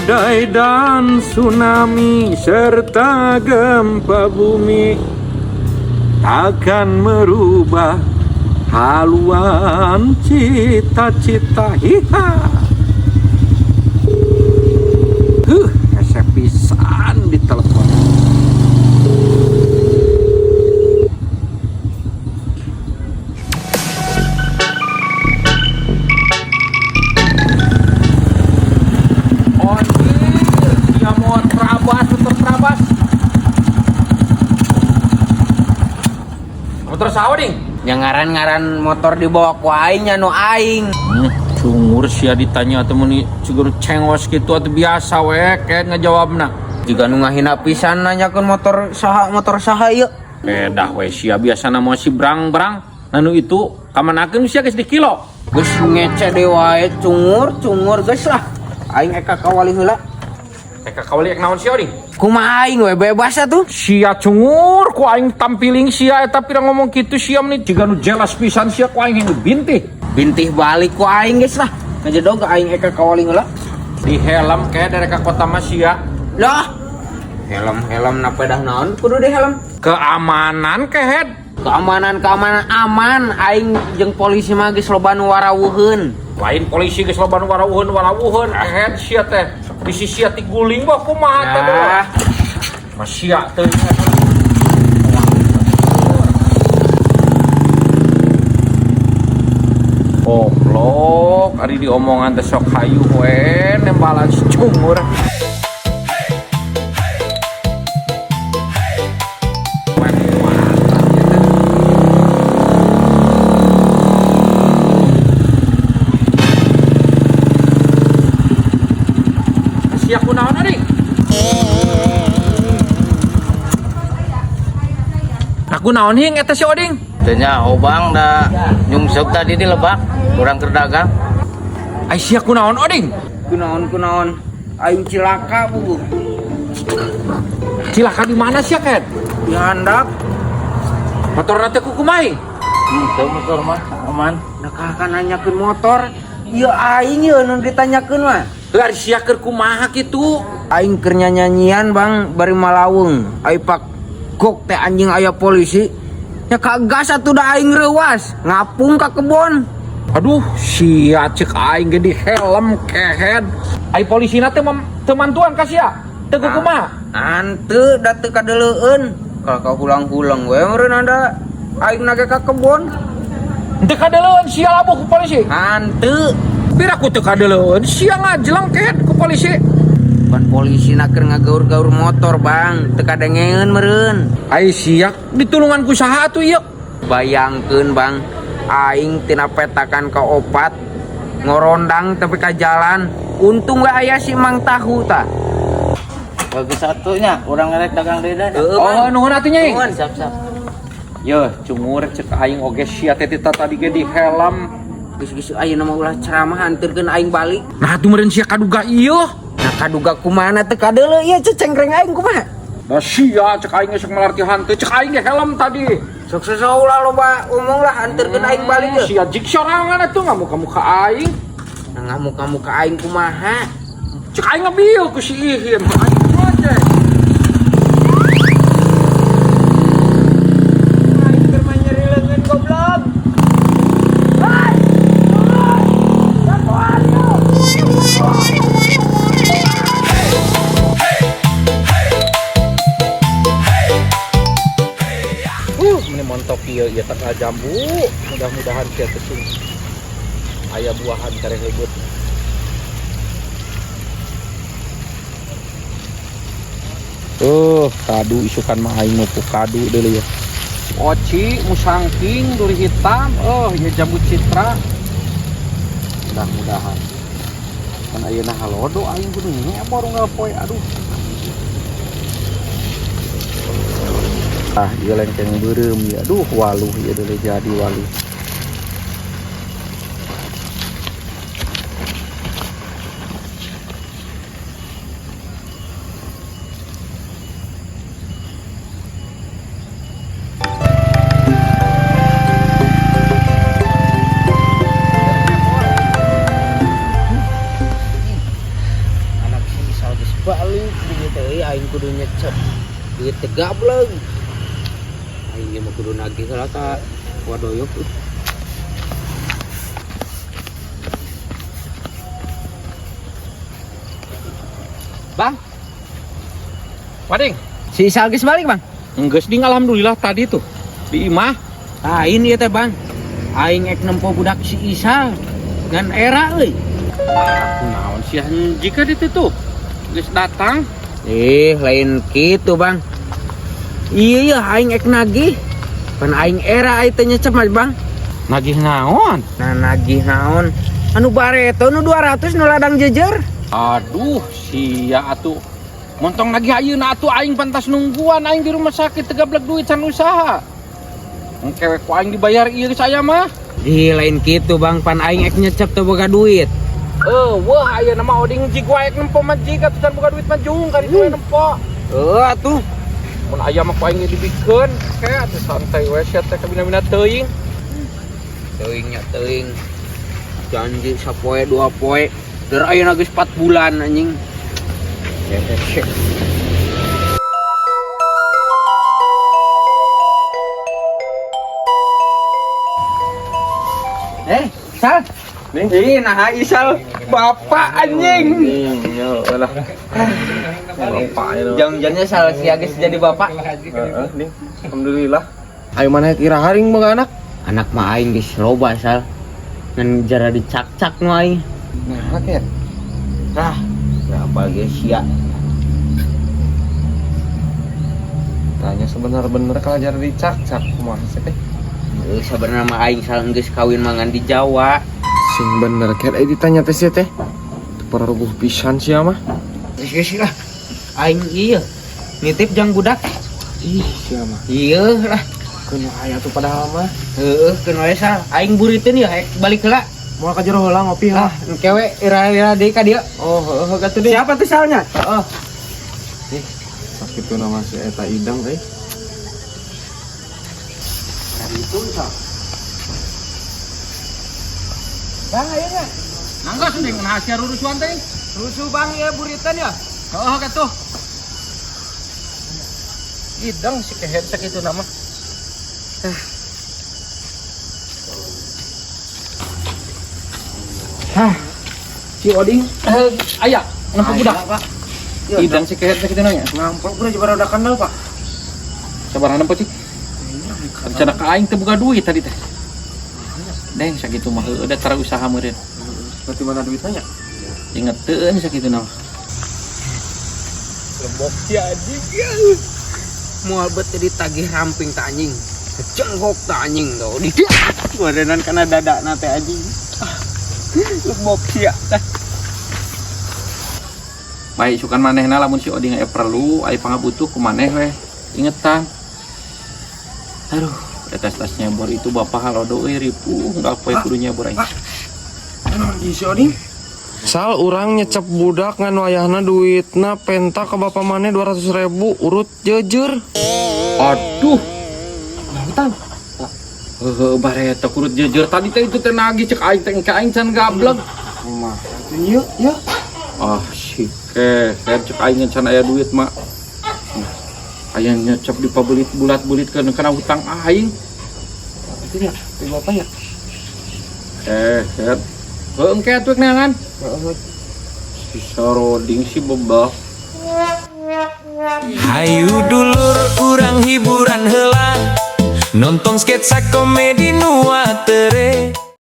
Badai dan tsunami serta gempa bumi takkan merubah haluan cita-cita. Hiha. Huh, hese pisan di telepon. Anjir, sia mau terabas, motor terabas. Motor saha ding? Yang ngaran-ngaran motor dibawa ku aing nya nu aing. Cungur sia ditanya teh meni cigur cengos gitu atuh biasa we kayak ngejawabna. Jiga nu ngahina pisan nanyakeun motor saha ieu. Pedah we sia biasana moal si brang-brang. Nanu itu kamanakeun sia geus di kilo. Geus ngece deui wae cungur-cungur geus lah. Aing eka kawali heula. Eka kawali ek naon sia ding? Kumaha aing we bebas atuh. Sia cungur ku aing tampiling sia eta pira ngomong kitu sia meni jiga nu jelas pisan sia ku aing yang bintih. Bintih balik ku aing geus lah. Ngajedog aing eka kawali heula. Di helm kayak dari ka kota mah sia. Lah. Helm-helm na pedah naon kudu di helm. Keamanan kehed. Keamanan-keamanan aman aing jeung polisi mah geus loba nu warawuheun. Lain polisi geus loba nu warawuheun kehed sia teh. Di sisi sia tiguling mah kumaha teh. Nah. Mah sia teh. Goblok, ari diomongan teh sok hayu we nembalan si cungur. Sia kunaon ari? Aku naon hing eta si Oding? Teu nyaho Bang da nyungsep tadi di lebak kurang keur dagang. Ai sia kunaon Oding? Kunaon kunaon? Aing cilaka buku. Cilaka di mana sia Ken? Di handap. Motor teh ku kumaha? Teu motor mah aman. Nah kakak nanyakeun motor. Ieu aing ieu nu ditanyakeun mah. Heuh ari sia keur kumaha kitu? Aing keur nyanyian Bang bari malawung. Ai pak gok teh anjing aya polisi. Nya kagas atuh da aing reuas, ngapung ka kebon. Aduh, sia cek aing ge di helm kehed. Ai polisina teh teu mantuan ka sia? Teu kumaha? Hanteu da teu kadeleueun. Kalau ka hulang-hulang we meureun anda aing nage ka kebon. Teu kadeleueun sia labuh ku polisi. Hanteu. Pira ku teu kadeleueun sia ngajeleng kehed ku polisi. Pan polisi na keur ngagaur-gaur motor Bang, teu kadengeun meureun. Ai sia ditulungan ku saha atuh ieu? Bayangkeun Bang, aing tina petakan ka opat ngorondang tapi ka jalan. Untung we aya si Mang Tahu tah. Bagus satunya, urang ngerek dagang deui da. Heeh, Oh, nuhun atuh nya. Nuhun. Siap, siap. Yeuh, cungur cek aing oge sia teh tadi ge di helm. Geus-geus ayeuna mah ulah ceramah anterkeun aing balik. Nah atuh meureun sia kaduga ieu. Nah kaduga kumaha teu kadeuleu ieu cecengkreng aing kumaha? Nah sia cek aing geus melarti hantu, cek aing ge helm tadi. Sok sok ulah loba omong lah anterkeun aing balik ye. Sia jik sorangan atuh ngamuk-ngamuk ka aing. Nah ngamuk-ngamuk ka aing kumaha? Cek aing ngebil ku si Ihin. Aing ngoceh. Aing keur mah nyeri leungeun goblok. Meni montok ieu ieu tangkal jambu. Mudah-mudahan sia teh sing aya buahan karek leubeut. Kadu isukan mah aing mupuk kadu deui ya. Oci, musangking, duri hitam, ieu jambu citra. Mudah-mudahan. Kan ayeuna halodo aing kudu ngebor unggal poe aduh. Ah, ieu lengkeng beureum ieu. Aduh, waluh ieu deui jadi waluh. Kudu nyecep duit teh gableng. Aing ge mah kudu nagih heula ka wadoyok. Bang, Pading. Si Isal geus balik, Bang? Enggeus ding, alhamdulillah tadi tuh di imah. Lain ieu teh, Bang. Aing ek nempo budak si Isal. Ngan era euy. Aku naon sih jika itu tuh geus datang. Eh, lain gitu, Bang. Iya ya, aing ek nagih. Pan aing era aing teh nyecep mah, Bang. Nagih naon? Nah, nagih naon? Anu bareto nu 200 nu ladang jejer. Aduh, sia atuh. Montong nagih ayeuna atuh, aing pantas nungguan, aing di rumah sakit teu gablek duit can usaha. Engke we ku aing dibayar ieu geus aya mah. Ih, lain gitu, Bang, pan aing ek nyecep teu boga duit. Eh, wah ayeuna mah oding jig wae ek nempo mah jig atuh can boga duit mah jung ka ditu we nempo. Heuh atuh. Mun aya mah ku aing ge dibikeun, ke atuh santai we sia teh kabina-bina teuing. Teuing nya teuing. Janji sapoe dua poe. Der ayeuna geus 4 bulan anjing. Eh, Sal. Ih, nah Isal, bapak anjing. Iya, lah. Bapak itu. Jang-jangnya Sal si geus jadi bapak. Heeh, nih. Alhamdulillah. Ayo mana kira haring boga anak? Anak mah aing geus loba, Sal. Ngan jara dicak-cak nu aing. Nah, ket. Tah, berapa geus sia. Tanya sebenar-bener kalau jar dicak-cak kumaha sih teh? Eh, sebenarnya mah aing Sal geus kawin mangan di Jawa. Sing bener ket eh ditanya teh sia teh. Teu pararuguh pisan sia mah. Geus geus lah. Aing iya nitip jang budak. Ih, sia mah. Iya lah. Keun aya tuh padahal mah. Heeh, keun wae Sal. Aing buriteun ya, ek balik heula. Moal ka jero heula ngopi Ah, ha. engke we ira-ira deui ka dieu. Oh, heeh gatuh deh. Siapa tuh salnya? Heeh. Ih, sakitu nama si eta idang euy. Itu Sal. Bang, ayo nggak? Nangga sending nah sia rurusuan teh. Rusuh bang ya buritan ya. Heeh katuh. Idang si kehed sakitu nama. Hah, Si Oding eh aya nempo budak. Pak. Idang si kehed sakitu nanya. Ngampok udah jebara udah kenal, Pak. Sabaraha nempo cik? Rencana ka aing teu boga duit tadi teh. Deng sakitu mah heueuh da tara usaha meureun. Berarti mana duitnya? Ingeteun sakitu nama. Lebok si anjing. Moal bet ditagih ramping ta anjing. Cenggok ta anjing tuh. Di wadenan kana dada na teh anjing. Ah, lebok sia tah. Baik sukan manehna lamun si Oding aya perlu, aya pangabutuh ku maneh weh. Ingetan. Aduh, eta tas nyebor itu bapak halodo euy ripuh, enggak poe kudu nyebor aing. Si Oding? Sal urang nyecep budak ngan wayahna duitna penta ke bapak maneh 200 ribu urut jejer. Aduh. Hutan. Heuh, bareta kurut jejer tadi teh itu teh nagih cek aing teh engke aing can gablek. Mah, itu yuk, yuk. Ah, si kehed cek aing can aya duit mah. Aya nyecep di pabelit bulat-bulit kana hutang aing. Itu ya, itu bapak ya. Eh, kehed. Heuh, engke atuh neangan. Si Saroding si bebal. Hayu dulur urang hiburan heula nonton sketsa komedi nu atere.